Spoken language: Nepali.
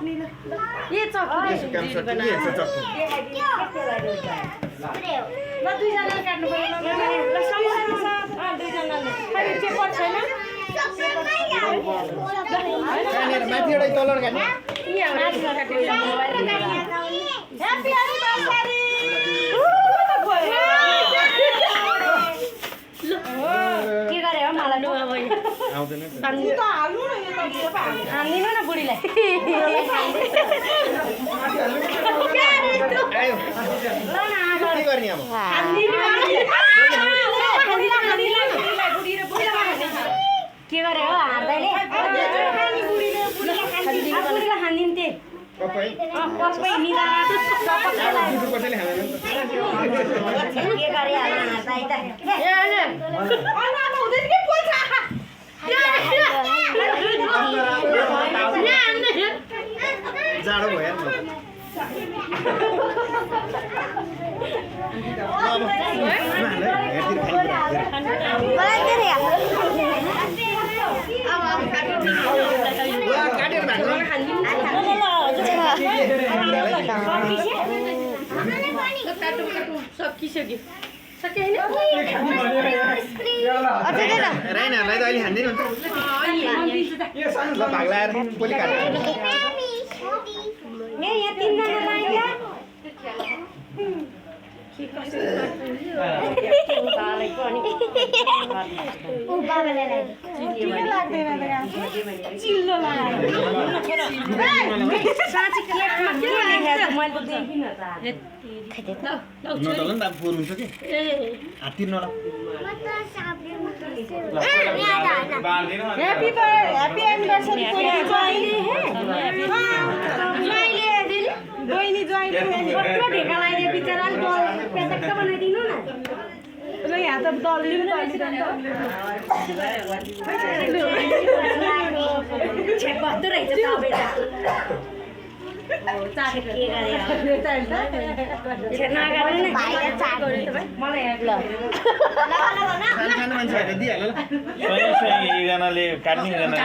ये चक्की काम सक्छ नि यसो चक्कु ल दुईजनाले काट्नु पर्यो ल समोसा दुईजनाले खाली पेपर छैन कहाँनिर माथि एउटा तल काट्ने यहाँ माथि काट्यो ह्यापी एनिभर्सरी के गरे हो मलाई आउँदैन हाल्दिनु न बुढीलाई आयो के गर्ने अब के गरे हो हार्दैले हानिदिन्थे कपै कपै निदा दुधु कसैले खाँदैन के गरे जाडो भयो सकिसक्यो राइनाहरूलाई त अहिले खाँदैन ल भाग लाएर पोली काट्छ यहाँ तीनजना लाइला नचल्नु नि त फोहोर हुन्छ कि हात्तिर नला हैप्पी एनिभर्सरी बहिनी ज्वाइन कत्रो ढेका लगाइदियो बिचराले बल पेटक्क बनाइदिनु न ल यहाँ त दल्दिनु छेक बस्दो रहेछ बेटा सानो मान्छेहरूले दिइहाल्यो एकजनाले काट्ने ल